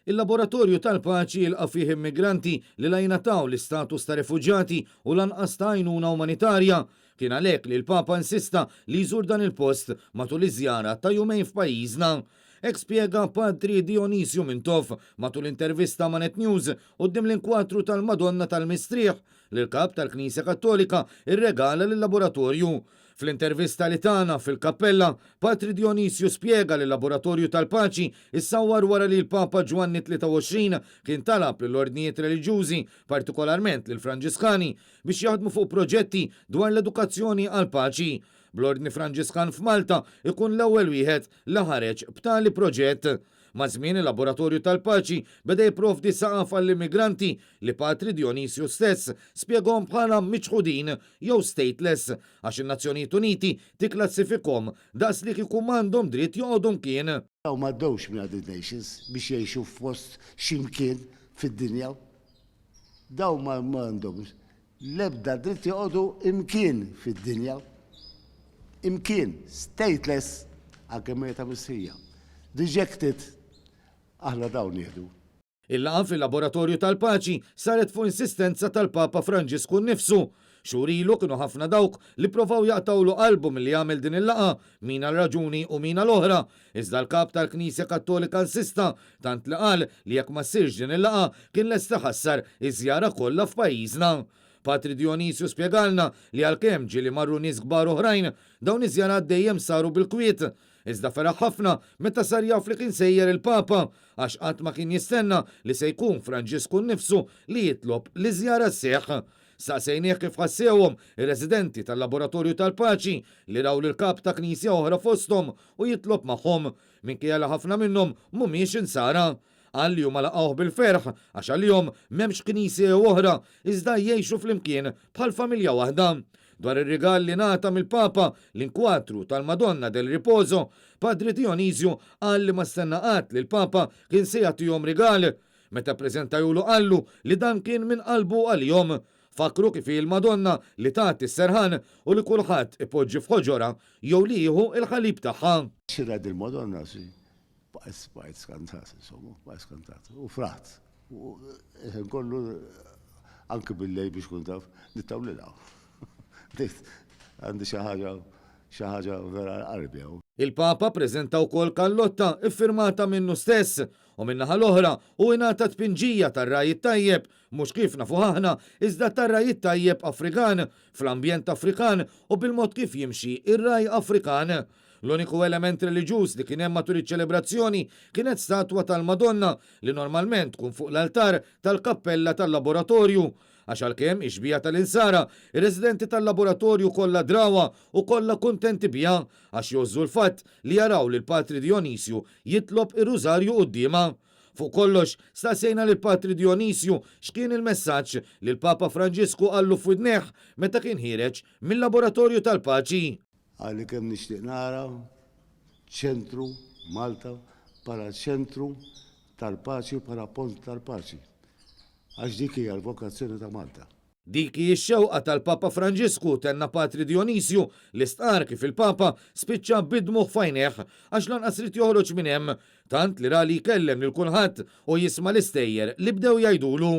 Il-Laboratorju tal-Paċi jilqa' fih immigranti li la jingħataw l-istatus ta' refuġjati u lanqas ta' għajnuna umanitarja. Kien għalhekk li l-Papa insista li jżur dan il-post matul iż-żjara ta' jumejn f'pajjiżna. Hekk spjega Patri Dionisju Mintoff matul intervista ma' Net News quddiem l-inkwatru tal-Madonna tal-Mistrieħ li l-Kap tal-Knisja Kattolika rregala lil-laboratorju. Fl-intervista li tana fil-kappella, Patri Dionisju spjega li l-Laboratorju tal-Paċi issawwar wara li l-Papa Ġwanni 23 kien talab lill-ordnijiet reliġjużi, partikolarment lill-Franġiskani, biex jaħdmu fuq proġetti dwar l-edukazzjoni għall-paċi. Bl-Ordni Franġiskan f'Malta ikun l-ewwel wieħed li ħareġ b'tali proġett. Maż-żmien il-Laboratorju tal-Paċi beda jipprovdi saqaf għall-immigranti li Patri Dionisju stess spjegahom bħala miċħudin jew stateless għax in-Nazzjonijiet Uniti tikklassifikhom daqs li kieku m'għandhom dritt joqogħdu mkien. Dawn m'għaddewx mill-United Nations biex jgħixu f'post xi mkien fid-dinja. Dawn m'għandhom l-ebda dritt joqogħdu imkien fid-dinja. Imkien. Stateless, anke mejta mistħija. Rejected, aħna dawn nieħdu. Il-laqgħa fil-Laboratorju tal-Paċi saret fuq insistenza tal-Papa Franġisku nnifsu. Xhur ilu kienu ħafna dawk li pprovaw jaqtgħulu qalbu milli jagħmel din il-laqgħa, min għal raġuni u min għal oħra. Iżda l-Kap tal-Knisja Kattolika insista, tant li qal li jekk ma ssirx din il-laqgħa kien lest iħassar iż-żjara kollha f'pajjiżna. Patri Dionisju spjegalna li għalkemm ġieli marru nies kbar oħrajn, dawn iż-żjarat dejjem saru bil-kwiet. Iżda feraħ ħafna meta sar jaf li kien sejjer il-Papa, għax qatt ma kien jistenna li se jkun Franġisku nnifsu li jitlob li ż-żjara sseħħ. Staqsejnieh kif ħassewhom ir-residenti tal-Laboratorju tal-Paċi li raw lill-Kap ta' Knisja oħra fosthom u jitlob magħhom, minkejja li ħafna minnhom mhumiex Insara. Qal li huma laqgħuh bil-ferħ għax għalihom m'hemmx knisja jew oħra iżda jgħixu flimkien bħal familja waħda. Dwar ir-rigal li ngħata mill-Papa, l-inkwatru tal-Madonna del Riposo, Padre Dionisju qal li ma stenna qatt li l-Papa kien se jagħtihom rigal. Meta ppreżentajulu qallu li dan kien minn qalbu għalihom. Fakkru kif hi l-Madonna li tagħti s-serħan u li kulħadd ipoġġi f'ħoġorha jew li jieħu l-ħalib tagħha. Xi rajt il-Madonna xi bqajt bqajt skantat insomma, bqajt skantat u fraħt. U il-ħin kollu anki bil-lejl biex tkun taf nittawlilha. Għandi xi ħaġa xi ħaġa vera għal qalbi hawn. Il-Papa ppreżenta wkoll kallotta ffirmata minnu stess u min-naħa l-oħra hu ingħata tpinġija tar-Ragħaj it-Tajjeb, mhux kif nafuh aħna, iżda tar-Ragħaj it-Tajjeb Afrikan, fl-ambjent Afrikan u bil-mod kif jimxi r-ragħaj Afrikan. L-uniku element reliġjuż li kien hemm matul iċ-ċelebrazzjoni kienet statwa tal-Madonna li normalment tkun fuq l-altar tal-kappella tal-laboratorju. Għax għalkemm hi xbieha tal-Insara, ir-residenti tal-laboratorju kollha drawha u kollha kuntenti biha għax jgħożżu l-fatt li jaraw lil Patri Dionisju jitlob ir-Rużarju quddiemha. Fuq kollox, staqsejna lil Patri Dionisju x'kien il-messaġġ li l-Papa Franġisku qallu f'widnejh meta kien ħiereġ mil-Laboratorju tal-Paċi. Qalli kemm nixtieq nara ċentru Malta bħala ċentru tal-paċi u bħala pont tal-paċi. Għax dik hija l-vokazzjoni ta' Malta. Dik hi x-xewqa tal-Papa Franġisku, tenna Patri Dionisju, li stqarr kif il-Papa spiċċa bid-dmugħ f'għajnejh għax lanqas ried joħroġ minn hemm, tant li ra li jkellem lil kulħadd u jisma' l-istejjer li bdew jgħidulu.